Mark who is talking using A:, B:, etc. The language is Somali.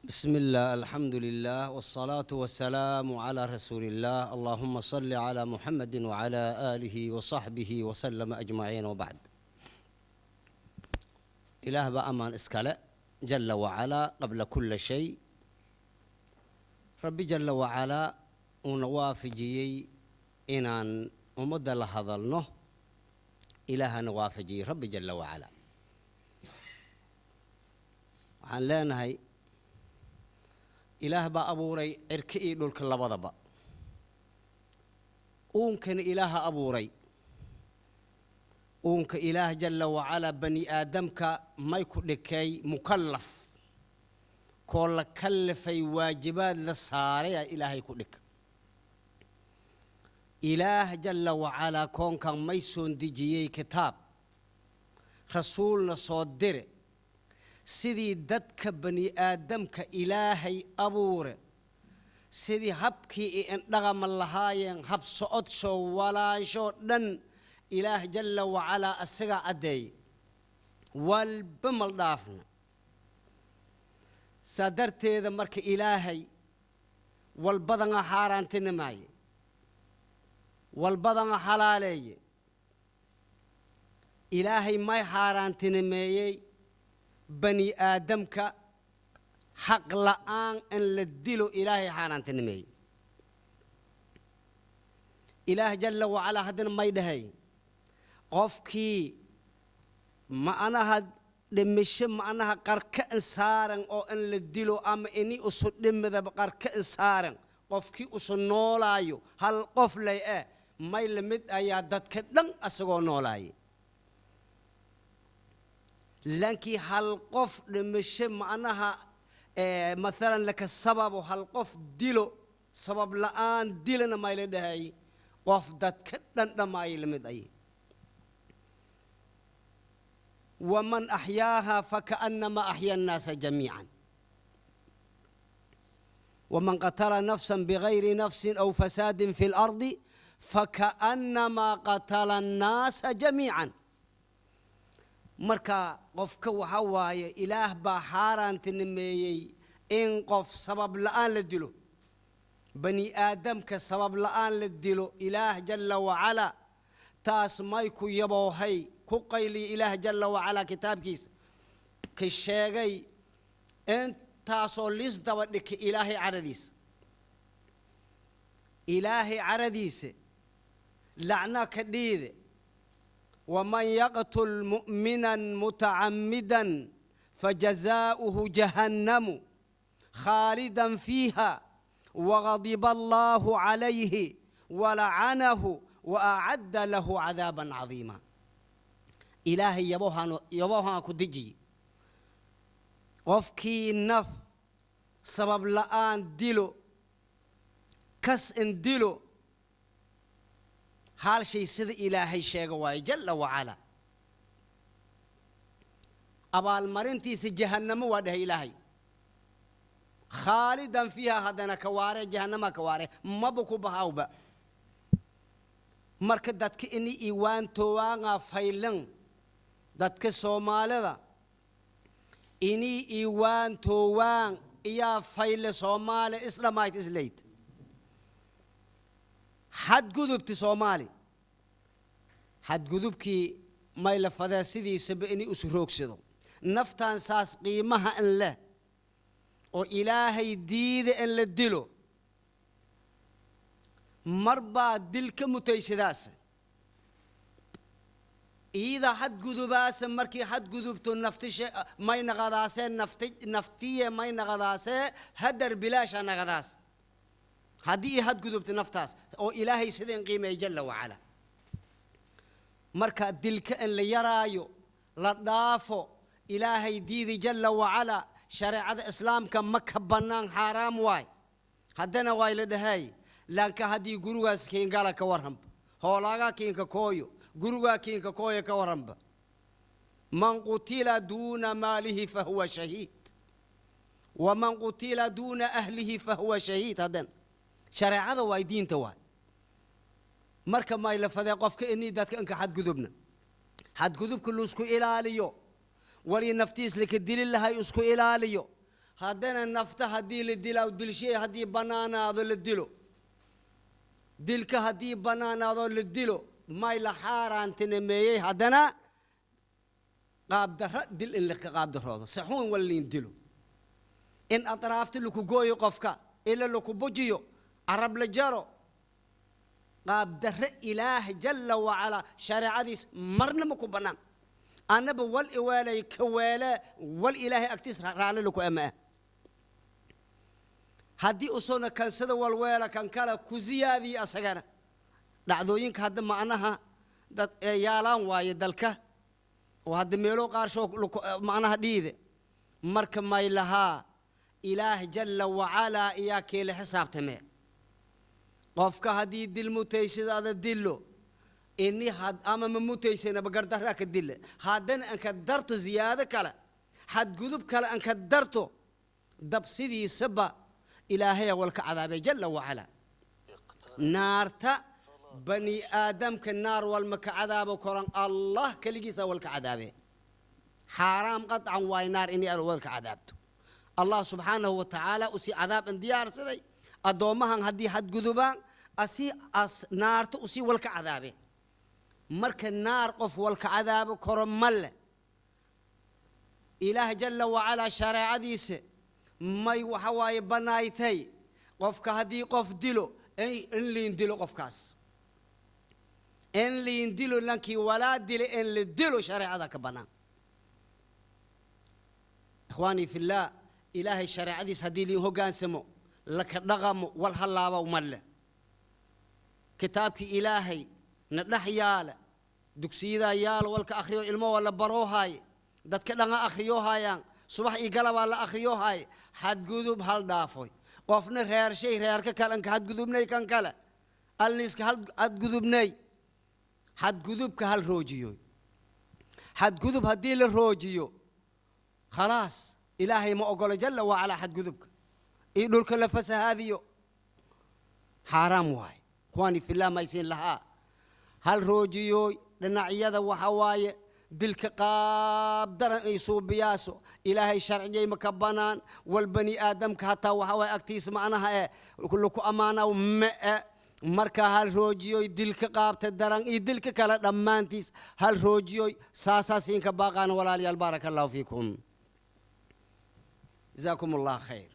A: بسم الله، الحمد لله، والصلاة والسلام على رسول الله، اللهم صل على محمد وعلى آله وصحبه وسلم أجمعين، وبعد. Ilaah baa amaan iskale jala wacalaa qabla kula shay. Rabbi jala wacalaa uuna waafajiyey inaan ummadda la hadalno, Ilaahana waafajiyey Rabbi jala wacalaa. Waxaan leenahay, Ilaah baa abuuray cirka iyo dhulka labadaba. Uunkana Ilaaha abuuray. Uunka Ilaah jala wacalaa bani aadamka may ku dhikay mukallaf, koo la kallifay, waajibaad la saaray aa Ilaahay ku dhika. Ilaah jala wacalaa koonkan may soon dejiyey kitaab, rasuulna soo dire, sidii dadka bani aadamka Ilaahay abuure, sidii habkii i indhaqama lahaayeen, hab socodsho walaashoo dhan Ilaah jala wacalaa asagaa caddeeyey, walba mal dhaafna. Saa darteeda marka Ilaahay walbadanga xaaraantinimaaye, walbadanga xalaaleeye. Ilaahay may xaaraantinimeeyey bani aadamka xaq la'aan in la dilo. Ilaahay xaaraantinimeeyey. Ilaah jala wacalaa haddana may dhahay qofkii ma'anaha dhimisho, ma'anaha qarka in saaran oo in la dilo ama ini usu dhimidaba qarka in saaran, qofkii usu noolaayo hal qof lay eh, may la mid ayaa dadka dhan asagoo noolaaya. Lankii hal qof dhimisho ma'anaha maalan laka sababo, hal qof dilo, sabab la'aan dilana, may la dhahay qof dadka dhan dhammaayay la mid ay. Waman axyaaha fakaأnama axya الnaasa jamiica, waman qatala nafsa bgayri nafsi aw fasaadi fi اlardi fakaأnama qatala الnaasa jamiica. Marka qofka waxa waaye, Ilaah baa xaaraantinimeeyey in qof sabab la'aan la dilo, bani aadamka sabab la'aan la dilo. Ilaah jala wacalaa taas may ku yaboohay, ku qayliya. Ilaah jala wacalaa kitaabkiisa ka sheegay intaasoo liis daba dhika Ilaahay caradiisa. Ilaahay caradiisa lacna ka dhiide. Waman yaqtul mu'mina mutacamida fajazaؤuhu jahannamu khaalidan fiiha wagadiba allahu calayhi walacanahu waacadda lahu cadaaba cadiima. Ilaahay yabohaan yabohaan ku dejiye qofkii naf sabab la'aan dilo, kas in dilo, hal shay sida Ilaahay sheega waaye jala wacalaa, abaalmarintiisa jahannamo waa dhahay Ilaahay, khaalidan fiiha, haddana kawaare jahannama kawaare, maba ku bahawba. Marka dadka ini iwaantowaanga faylan, dadka Soomaalida ini iwaantowaan iyaa fayle. Soomaali isdhamayd isleyd xadgudubti. Soomaali xadgudubkii may la fadee sidiisaba ini isu roogsado naftan saas qiimaha in leh oo Ilaahay diida in la dilo. Mar baa dil ka mutaysadaas iida xadgudubaase. Markii xadgudubto naftishe may naqadaasee, nafti naftiye may naqadaasee, hadar bilaasha naqadaas haddii i xadgudubto naftaas oo Ilaahay sida in qiimeeya jala wacala. Marka dilka in la yaraayo, la dhaafo, Ilaahay diidi jala wacala, shareecada Islaamka ma ka bannaan, xaaraam waay. Haddana waay la dhahay, laanka haddii gurigaas kiingala ka warranba, hoolaagaa kiinka kooyo, gurigaa kiinka kooyo ka warranba. Man qutila duuna maalihi fahuwa shahiid, waman qutila duuna ahlihi fahuwa shahiid. Haddana shareecada waay, diinta waay. Marka may la fadee qofka inii dadka inka xadgudubna, xadgudubka laisku ilaaliyo, wali naftiis laka dili lahay isku ilaaliyo. Haddana nafta haddii la dilaa, dilshay haddii bannaanaado la dilo, dilka haddii bannaanaado la dilo, may la xaaraantinimeeyey haddana qaabdarra dil in laka qaabdaroodo, saxuun walliin dilo, in atraafta laku gooyo qofka, ila laku bujiyo, carab la jaro, qaabdarre Ilaah jalla wacalaa shareecadiis marna ma ku bannaan. Annaba wal iwaalay ka weele wal Ilaahay agtiis raalli laku ama ah. Haddii usuna kansada walweela kan kale ku ziyaadiyo asagana, dhacdooyinka hadda macnaha dad ee yaalaan waaye dalka oo hadda meelo qaarshoo macnaha dhiide. Marka may lahaa Ilaah jalla wacalaa iyaa keela xisaabtamee. Qofka haddii dil mutaysida ada dillo ini had ama ma mutaysanaba, gardarraa ka dille, haddana anka darto ziyaado kale, xadgudub kale anka darto, dab sidiisaba Ilaahaya walka cadaabay jalla wacalaa. Naarta bani aadamka naar walma ka cadaabo koran, Allah keligiisa walka cadaabe. Xaaraam qaطcan waay naar inay walka cadaabto. Allah subxaanahu wa tacaala usii cadaab an diyaarsaday addoommahan haddii xadgudubaan, asii as naarta usii walka cadaabe. Marka naar qof walka cadaabo koro ma leh. Ilaah jalla wacalaa shareecadiisa may waxa waaye bannaaytay qofka haddii qof dilo in liin dilo qofkaas, in liin dilo lankii walaa dile in la dilo shareecada ka bannaan. Ikhwaanii fillaah, Ilaahay shareecadiis haddii liin hoggaansamo, laka dhaqamo, wal hallaaba uma leh. Kitaabkii Ilaahay na dhex yaala, dugsiyadaa yaala, walka akhriyo, ilmo waa la baroohaay, dadka dhanqa akhriyoohaayaan, subax iyo galabaa la akhriyoohaay. Xadgudub hal dhaafoy, qofna reershay reerka kale anka xadgudubnay, kan kale alniiska hal xadgudubnay. Xadgudubka hal roojiyo. Xadgudub haddii la roojiyo, khalaas. Ilaahay ma ogolo jalla wacalaa xadgudubka iyo dhulka la fasahaadiyo, xaaraam waay. Ikhwaani fillah, maysiin lahaa hal roojiyooy dhinacyada waxa waaye dilka qaab daran ay suubiyaaso. Ilaahay sharcigay ma ka bannaan, wal bani aadamka hataa waxa waaye agtiisa macnaha ee laku ammaanaw ma-e. Marka hal roojiyoy dilka qaabta daran iyo dilka kale dhammaantiis hal roojiyoy. Saasaa siinka baaqaana, walaalayaal. Baaraka Allahu fiikum, jazaakum Allah khayr.